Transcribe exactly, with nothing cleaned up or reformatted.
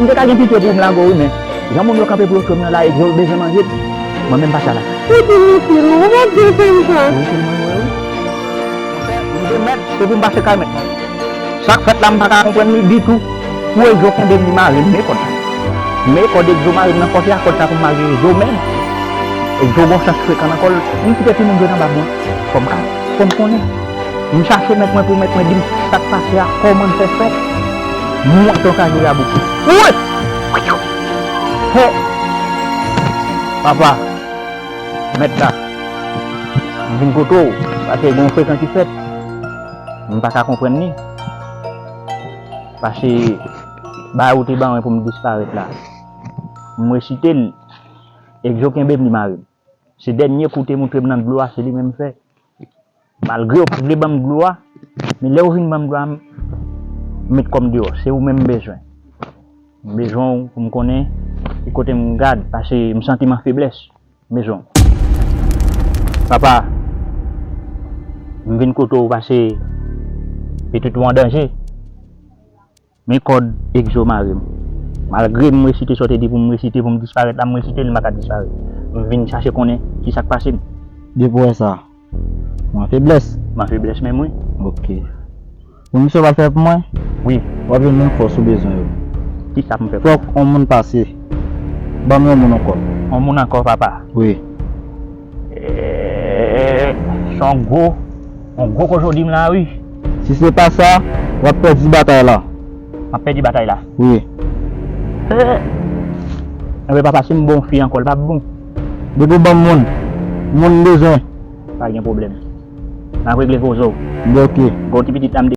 M te ka gen pitye pou m lage w wi, men jan moun yo kanpe pou yo tchwe m nan la, e yo bezwen manje m. Mwen menm pa sa la. Ou itil, ou pa t bezwen sa. Ou itil mwen, wi, wi. Monchè, m te mèt, se pou m pase kay mèt. Sa k fèt la, m pa ka konprann li ditou. Pou Egzo kenbe m, li mare m, men kòd la. Men kòd Egzo mare m nan fòse a, kòd sa pou m mare Egzo menm. Egzo gon chans frekan nan kò l. M kite timoun jwe nan bab mwen. Fò m ka, fò m konnen. M chache mèt mwen pou mèt mwen di m sa k pase a, kòman l fè fèt. M wont yon kajou labou. Woy! He! Papa, mèt la, m vin kote w, paske gen yon frekan ki fèt. M pa ka konprann li. Paske bagay ou te ban mwen pou m disparèt la, m resite l, Egzo kenbe m, li mare m. Se dènye kou te montre m nan dlo a, se li menm m fè. Malgre w pa t vle ban m dlo a, men lè w vin ban m dlo a, m met kò m deyò. Se ou menm m bezwen. M bezwen w pou m konnen ki kote m gad, paske m santi m an feblès. M bezwen w. Papa, m vin kote w, paske pitit ou an danje. Men kòd Egzo mare m. Malgre m resite sa w te di pou m resite, pou m disparèt la, m resite l, m pa ka disparèt. M vin chache konnen ki sa k pase m. Depi w wè sa, ou an feblès? M an feblès menm, wi. Ok. Ou konn sa w pral fè pou mwen? Wi. W ap jwenn menm fòs ou bezwen yo. Ki sa pou m fè pou ou? Fòk yon moun pase. Ban m yon moun ankò. Yon moun ankò, papa? Wi. Eh, se yon gwo, yon gwo koze w di m la, wi. Si se pa sa, w ap pèdi batay la. M ap pèdi batay la? Wi. Eh. Enben, papa, si m ba w fi ankò, l p ap bon? Depi w ban m moun, moun m bezwen. Pa gen pwoblèm. N ap regle koze w. Ok. Gon ti pitit la, m